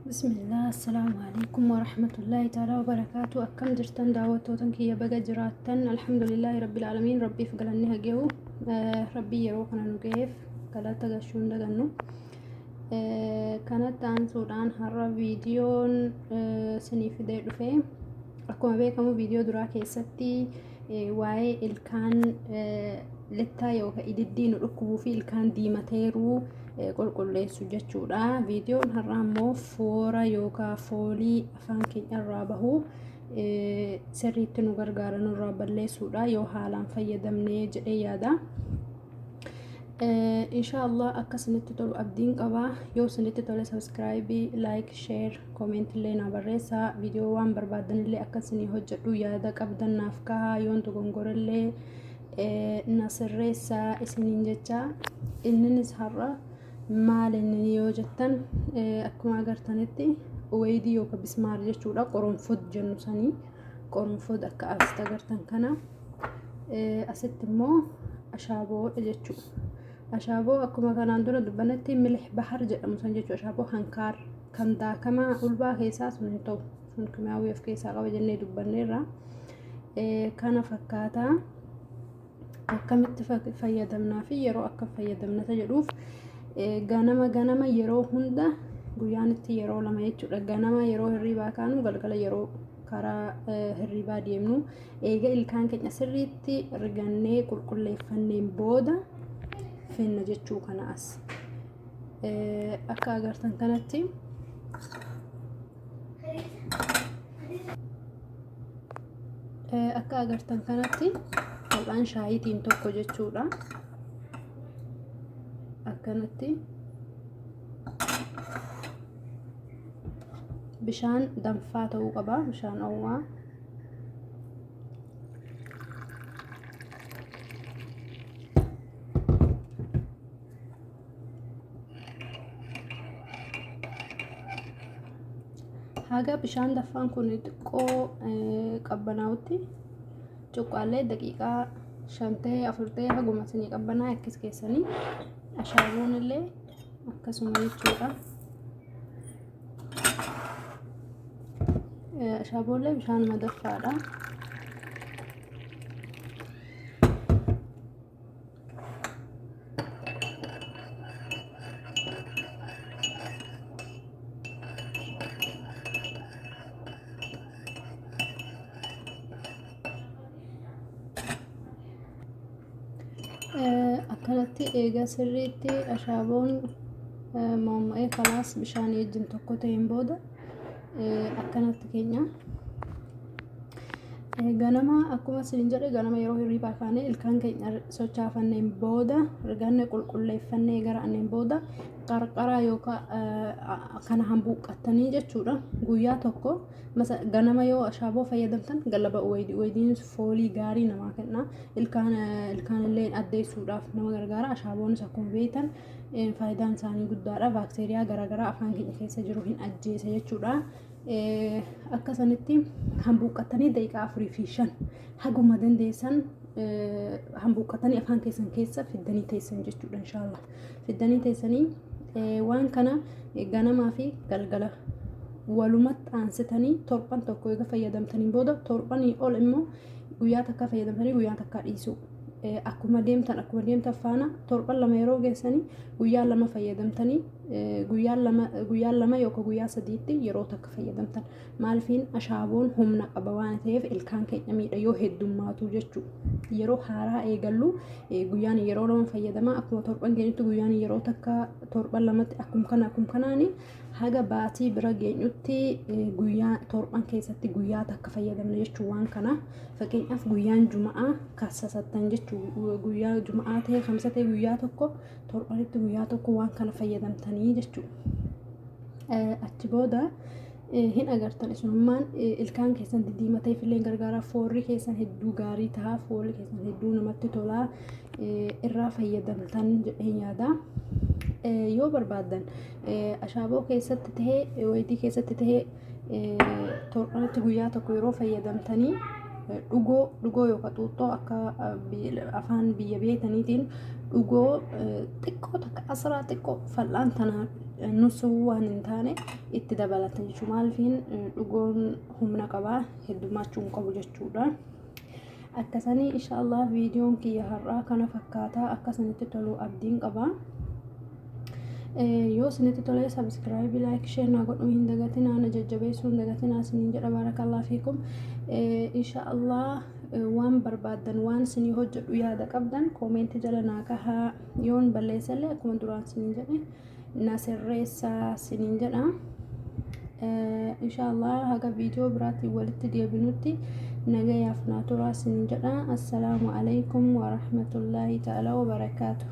Bismillah, assalaamu alaikum warahmatullaahi ta'ala wabarakaatu. Akkam jirtan daawwattootan kiyya, baga jiraattan. Alhamdulillaahi rabbil aalamiin, rabbiif galanni haa gahu. Rabbii yeroo kana nu gaheef galata gashuu hin dagannu. Kanatti aansuudhaan har'a viidiyoon isinii fidee dhufe, akkuma beekamu viidiyoo duraa keessatti waa'ee ilkaan littaa yookaan ididdii nu dhukkubuu fi ilkaan diimateeruu qulqulleessu jechuudha. Viidiyoon har'aa immoo foora yookaan foolii afaan keenya irraa bahu sirriitti nu gargaara nurraa balleessuudha yoo haalaan fayyadamnee jedhee yaada. Inshaallah akka isinitti tolu abdiin qaba. Yoo isinitti tole subscribe, like, share, comment illee naa barreessaa. Viidiyoo waan barbaadan illee akka isinii hojjedhu yaada qabdan naaf kahaa, yoon dogongorellee na sirreessaa isiniin jecha. Inninis har'a maal inni yoo jettan, akkuma agartanitti weydii yookaan bismaar jechuudha, qoronfod jennu sanii, qoronfod akka asitti agartan kana. Asitti immoo ashaaboodha jechuudha. Ashaaboo akkuma kanaan dura dubbannetti milih bahar jedhamu san jechuudha. Ashaaboo hankaar kan daakamaa ulbaa keessaa sun hin ta'u. Sun kimiyaawii of keessaa qaba jennee dubbanneerra. Kana fakkaataa akkamitti fayyadamnaa fi yeroo akka fayyadamnata jedhuuf, ganama ganama yeroo hunda, guyyaanitti yeroo lama jechuudha. Ganama yeroo hirriibaa kaanu, galgala yeroo karaa hirriibaa deemnu, eega ilkaan keenya sirriitti rigannee qulqulleeffanneen booda finna jechuu. Kana as akka agartan kanatti, akka agartan kanatti fal'aan shaayiitiin tokko jechuudha. Akkanatti bishaan danfaa ta'uu qaba, bishaan oowwaa. Haga bishaan danfaan kun xiqqoo qabbanaa'utti cuqqaallee daqiiqaa 5 ta'ee 4 ta'ee haguma isinii qabbanaa akkas keessanii, ashaaboon illee akkasuma jechuudha. Ashaboollee bishaanuma danfaadha. Akkanatti eega sirriitti ashaaboon moommo'ee kalaas bishaan wajjin tokko ta'een booda akkanatti keenya. Ganama akkuma isin jedhe, ganama yeroo hirriibaa kaanee ilkaan keenya sochaafanneen booda, riganne qulqulleeffannee gara anneen booda, qarqara yookaan kana hambuuqqattanii jechuudha. Guyyaa tokko ganama yoo ashaaboo fayyadamtan, galaba waydiin foolii gaarii namaa kenna. Ilkaan ilkaan illee addeessuudhaaf nama gargaara. Ashaaboonis akkuma beektan faayidaan isaanii guddaadha. Baakteeriyaa garaagaraa afaan keenya keessa jiru hin ajjeesa jechuudha. Akka sanitti hambuuqqattanii daqiiqaa 4 fi 5 haguma dandeessan hambuuqqatanii afaan keessan keessa fiddanii teessan jechuudha inshaallah. Fiddanii teessanii waan kana ganamaa fi galgala walumatti aansitanii torban tokko eega fayyadamtanii booda, torbanii ol immoo guyyaa takka fayyadamtanii guyyaa takka dhiisuu. Akkuma deemtan akkuma deemtan faana torban 2 yeroo geessanii guyyaa 2 fayyadamtanii, guyyaa 2 yookaan guyyaa 3tti yeroo takka fayyadamtan. Maalifiin ashaaboon humna qaba waan ta'eef ilkaan keenya miidha yoo heddummaatu jechuudha. Yeroo haaraa eegallu guyyaan yeroo 2 fayyadama, akkuma torban geenyutti guyyaan yeroo takka, torban 2tti akkuma kana akkuma kanaani haga baatii bira geenyutti guyyaa torban keessatti guyyaa takka fayyadamna jechuu waan kana. Fakkeenyaaf guyyaan juma'aa kassasattan jechuu, guyyaa juma'aa ta'e, kamisa ta'e, guyyaa tokko, torbanitti guyyaa tokko waan kana fayyadamtanii jechuu. Achi booda hin agartan isinummaan ilkaan keessan diddiimateef illee gargaara, foorri keessan hedduu gaarii ta'a, foolli keessan hedduu namatti tolaa, irraa fayyadamtan jedheen yaada. Yoo barbaaddan ashaaboo keessatti tahee wayitii keessatti tahee torbanitti guyyaa tokko yeroo fayyadamtanii Dhugoo dhugoo yookaan xuuxxoo akka afaan biyya beekaniitiin dhugoo xiqqoo takka asraa xiqqoo fal'aan tana nusuu waan hin taane itti dabalatan jechuudha. Maaliifiin dhugoon humna qabaa heddummachuu hin qabu jechuudha. Akkasanii inshaallah viidiyoon kiyya har'aa kana fakkaataa akkasanitti toluu abdiin qaba. Yoo isinitti tolee subscribe, like, share naa godhuu hin dagatinaa, na jajjabeessuu hin dagatinaa isiniin jedha. Barakallah fiikum. Inshaallah waan barbaaddan, waan isinii hojjedhu yaada qabdan comment jala naa kahaa. Yoon balleessallee akkuma duraan isiniin jedhe na sirreessaa isiniin jedha. Inshaallah haga viidiyoo biraatiin walitti deebinutti nagayaaf naa turaa isiniin jedha. Assalaamu alaikum warahmatullaahi ta'ala wabarakaatu.